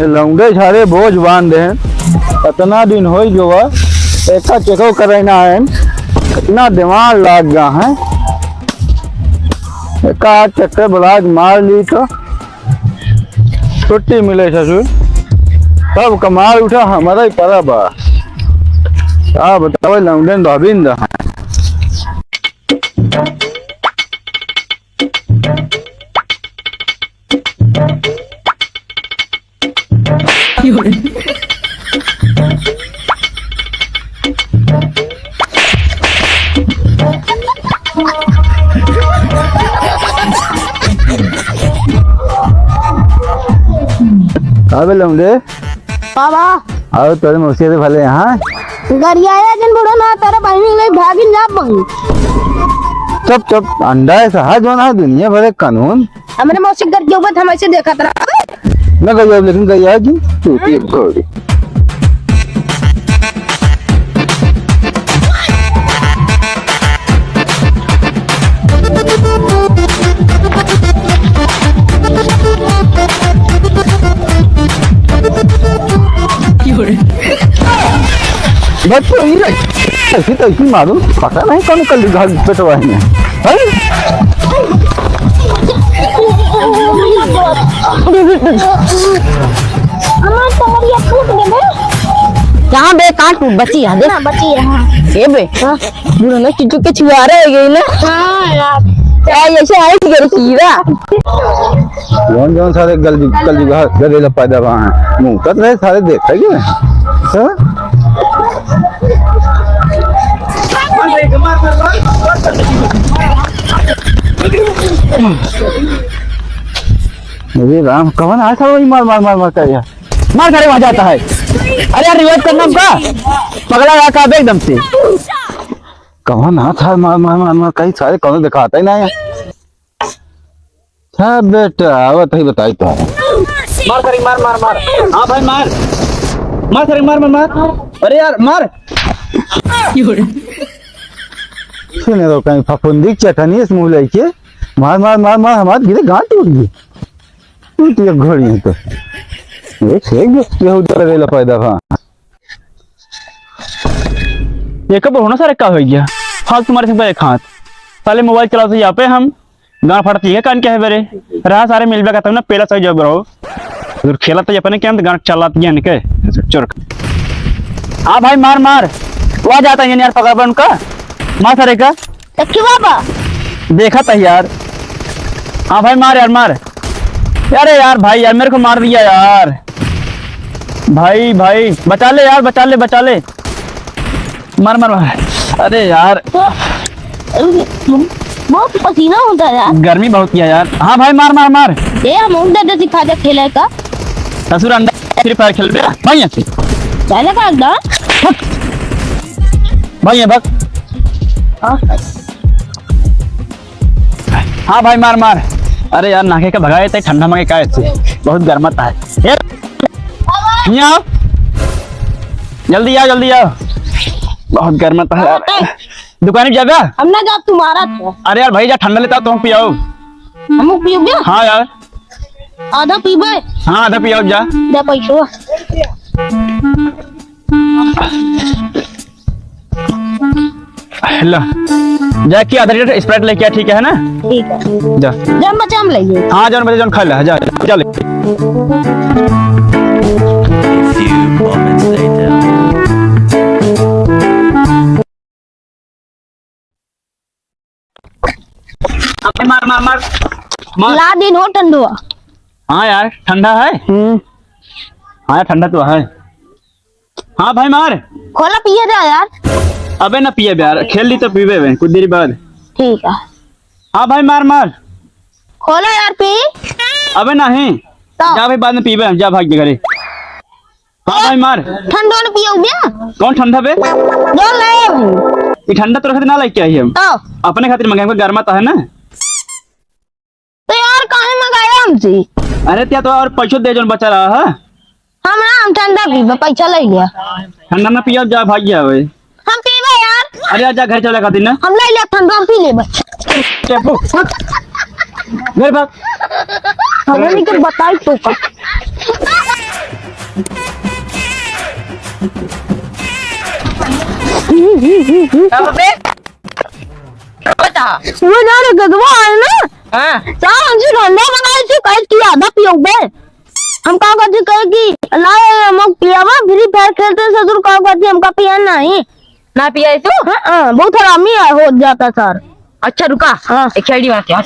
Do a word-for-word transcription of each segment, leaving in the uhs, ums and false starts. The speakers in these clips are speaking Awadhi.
लौंडे सारे बोझ बांध देहेन। इतना दिन होई गवा, एका चेकअप करैना है, इतना दिमाग लाग गया है। एका चक्कर ब्लाक मार ली तो छुट्टी मिले ससुर। सब कमाल उठा, हमारा ही परा बा। का बतावे, लौंडन भाभी न रहा। का बे लौंडे? बाबा। आओ, तोरे मौसी से भले यहाँ। गरियाया जन बुढ़ो ना, तेरे बहिनी ले भागिन जा बहिन। चुप, चुप, अंडा है, सहज होना है, दुनिया भर एक कानून। हमरे मौसी घर के ऊपर हम ऐसे देखत रहा। ना गई अब, लेकिन गई आज। तू एक घोड़ी। बस तो ही रही। ऐसी तैसी मालूम, पता नहीं कौन कल घर पेटवा है। हैं? हमार टंगरिया टूट गए बे। कहाँ बे, कहाँ टूट बची है? देख। ना, बची है, हाँ। ए बे। हाँ। बुढ़ना चुचू के छुआरे हो गई ना। हाँ यार। क्या ऐसे आए थे कीड़ा? जौन जौन सारे गल, गल जुगाड़ गधे ला पैदा भा हैं। मुंह तक रहे सारे देखे गए। हाँ? अरे राम, कौन आया था वही मार, मार, मार, मार कर यार? मार करे वहाँ जाता है। अरे यार, revive करना हमका। पगला रहा का बे एकदम से। कौन आया था मार, मार, मार, मार, कहीं सारे कौन दिखाता ही ना है। हाँ बेटा, आवत ही बताई तो। मार सारे, मार, मार, मार। हाँ भाई, मार। मार सारे, मार, मार, मार। अरे यार, मार। सुने तो कहीं फफुंदी चटनी इस मुंह लेके। मार, मार, मार, मार, हमार गिरे गांठ टूट गई। टूट एक घोड़ी है तो। एक से एक जो यहूदा करेला पैदा भा। ये कब होना सारे का हो गया? फालतू मारे सिंह एक हाथ। साले मोबाइल चलाते यहाँ पे हम गांड फाड़त ये कान क्या है बेरे? रहा सारे मिलबे का तब ना पेला सही जब रहो। अगर खेला तो अपने क्या हम तो गांड चलात गया निके। चोर। हाँ भाई मार मार। वो आ जाता है यार पकड़ उनका। मार सारे का। तक्की बाबा। देखा था यार। हाँ भाई मार यार मार। अरे यार भाई यार मेरे को मार दिया यार। भाई भाई बचा ले यार बचा ले बचा ले। मार मार मार। अरे यार। बहुत पसीना होता है यार। गर्मी बहुत किया यार। हाँ भाई मार मार मार। ए हम उन दादा सिखा दे खेले का। ससुर अंडा फ्री फायर खेल रहा भाई यहाँ से। पहले का अंडा। भाई ये भाग। हाँ। हाँ भाई मार मार। अरे यार नाके का भगाए थे ठंडा मांगे का ऐसे बहुत गर्मत है। ए, यहाँ आओ। जल्दी आओ जल्दी आओ। बहुत गर्मत है यार। दुकान में जाबे? हम ना जाब तुम्हारा तो। अरे यार भाई जा ठंडा लेता तुम पियाओ। हम पीबे? हाँ यार। आधा पीबे? हाँ आधा पियाओ जा। दे पैसवा। ला। जाके आधा लीटर Sprite लेके आ, ठीक है ना? ठीक है। जा। जौन बचे हम लेंगे। हाँ, जौन बचे जौन खा ले, जा, जा ले। A few moments later. अबे मार, मार, मार। मार। ला दिन हो ठंडुआ। हाँ यार, ठंडा है। हम्म। हाँ यार, ठंडा तो है। हाँ भाई मार। खोला पिए जा यार। अबे ना पिए बे यार, खेल ली तो पीबे बे कुछ देर बाद। ठीक है। हाँ भाई मार मार। खोला यार पी। अबे नहीं। तो? जा भाई बाद में पीबे, जा भाग के घरे। हाँ भाई मार। ठंडा न पियो बे। कौन ठंडा बे? जो लाए हम। ये ठंडा तो रखते ना लेके आई हम। तो? अपने खातिर मंगाए, हमको गर्मा तो है ना। तो यार काहे मंगाया हमसे? अरे त्या तो और पैसो दे जोन बचा रहा है। हम ना, हम ठंडा पीबे, पैसा ले लिया। ठंडा ना पिया, जा भाग गया भाई। हम पीबे यार। अरे जा घर चला खातिर ना। हम ले लिया ठंडा, हम पी लेबे। चल, फुक। घर भाग। हमें नहीं कर बताई तो का। का बे? बता। वो ना रे गदवा है ना? हाँ। साहब हमसे ठंडा मंगाई थी, कहे कि आधा पियो बे। हम का कहती, कहे कि लाए हम लोग पियावा, Free Fire खेलते ससुर, का कहती हमका पिया नहीं। ना पिया है तू? हाँ, हाँ, बहुत हरामी है, हो जाता सर। अच्छा रुका। हाँ। एक आईडी मारते हैं।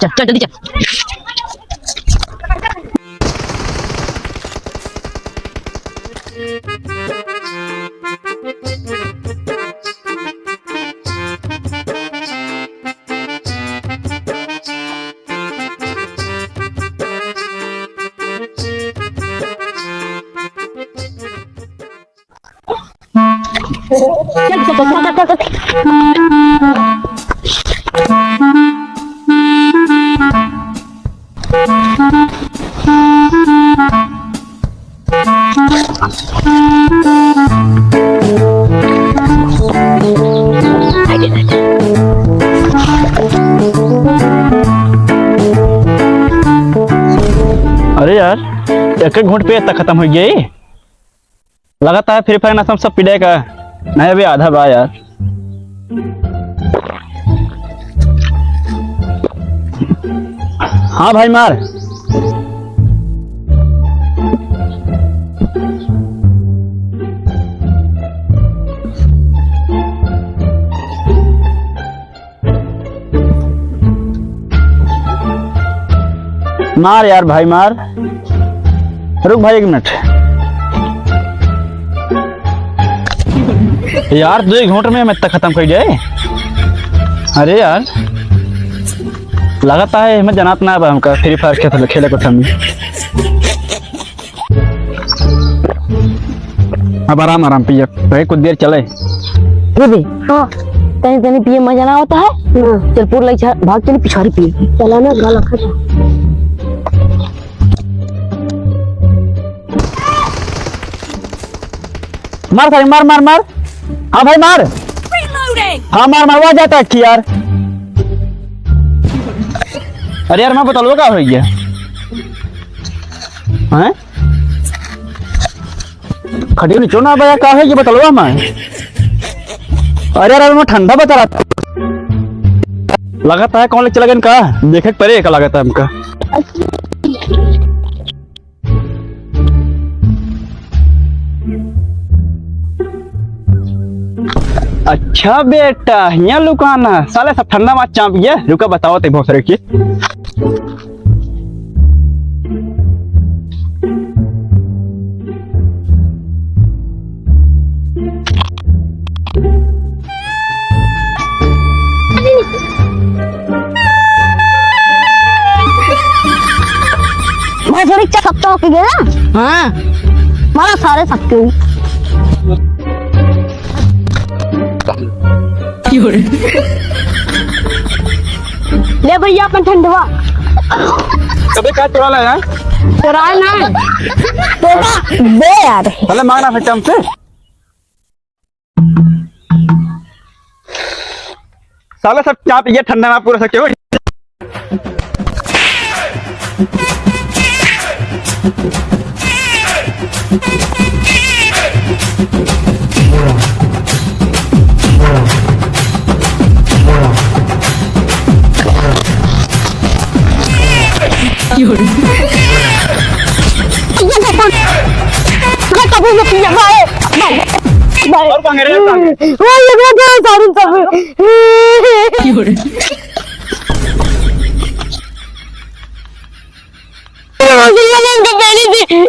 चल, चल, जल्दी चल। अरे यार, एक एक घूंट पे इतना खत्म हो गया। लगातार Free Fire नशा में सब पीड़े का। नहीं, अभी आधा बा यार। हाँ भाई, मार। मार यार भाई, मार। रुक भाई, एक मिनट। यार, दो ही घूंट में हम इतना खत्म कर जाए। अरे यार, लगातार है, हमें जनात ना बा हमका Free Fire खेल, खेले को ठमी। अब आराम आराम पिए, भाई कुछ देर चले। ये भी। हाँ। तनी तनी पिए मजा ना होता है। हाँ। चल पूरा लग जा, भाग चल पिछाड़ी पिए। चला ना, गला खा। मार सारे, मार, मार, मार। हाँ भाई मार। Reloading। हाँ मार, मार, वहाँ जाता है कि यार। अरे यार, मैं बतलवा का हो गया? हैं? खटिया नीचे ना भैया, का है ये बतलवा में? अरे यार, मैं ठंडा बता रहा था। लगाता है, कौन ले चला गया इनका? देखे के परे का लगाता है हमका। अच्छा बेटा, हियाँ लुकाना। साले सब ठंडा मार चाप गया। रुका, बताओ ते भोसरे की। भाई, थोड़ी चा-, सत्ता होके गया ना? हाँ। मारा सारे सत्ते। ले भैया अपन ठंडवा। अबे का चुरा लाया? चुराए ना। तोरा दे यार। पहले मांगना फिर हमसे। साला सब चाप ये ठंडा ना पूरा सके हो। ये देखो, ये कभी नहीं किया, भाई, भाई, भाई। और कहाँ गए रे? वो ये देखो, सारे सब।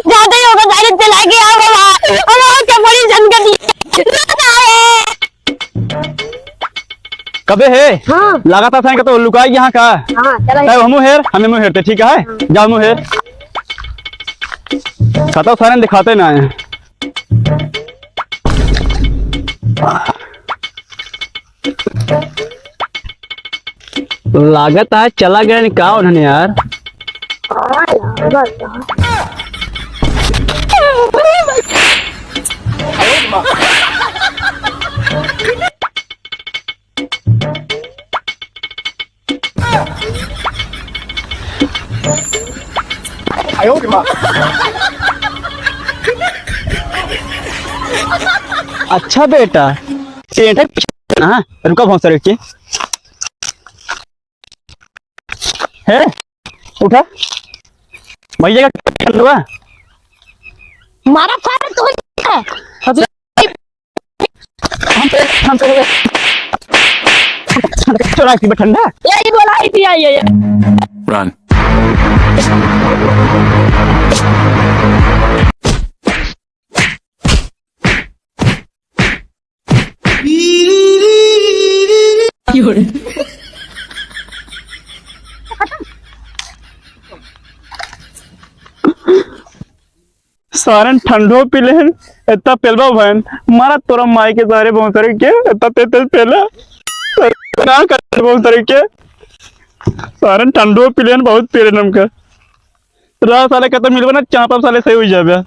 जाते ही होगा, सारे चला गया होगा, और क्या बड़ी संगति। कबे है? हाँ। लगातार साइन का तो लुकाई यहाँ का। हाँ, चला। तब हमू हेर, हमें मुँह हेरते, ठीक है? हाँ। जाओ मुँह हेर। कतौ साइन दिखाते ना है। लागत है चला गया का उन्होंने यार। हाँ यार, बस। अच्छा बेटा, सेंटर पीछे ना, रुका भौंसर के। है? उठा। भैया का कर लुआ? मारा फाड़ तो है। अभी हम पे, हम पे, चोरा की ठंडा। ये ही बोला ही दिया ये। Run. सारन ठंडो पी लेहन, इतना पेलबा भयन, मारा तोरा माई के सारे भौंसरे के, इतना तेज तेज पेला, ना कर भौंसरे के, सारन ठंडो पी लेहन, बहुत पेले नमका। रहा साले कतौ मिलबा ना, चापब साले सही हो जाबे।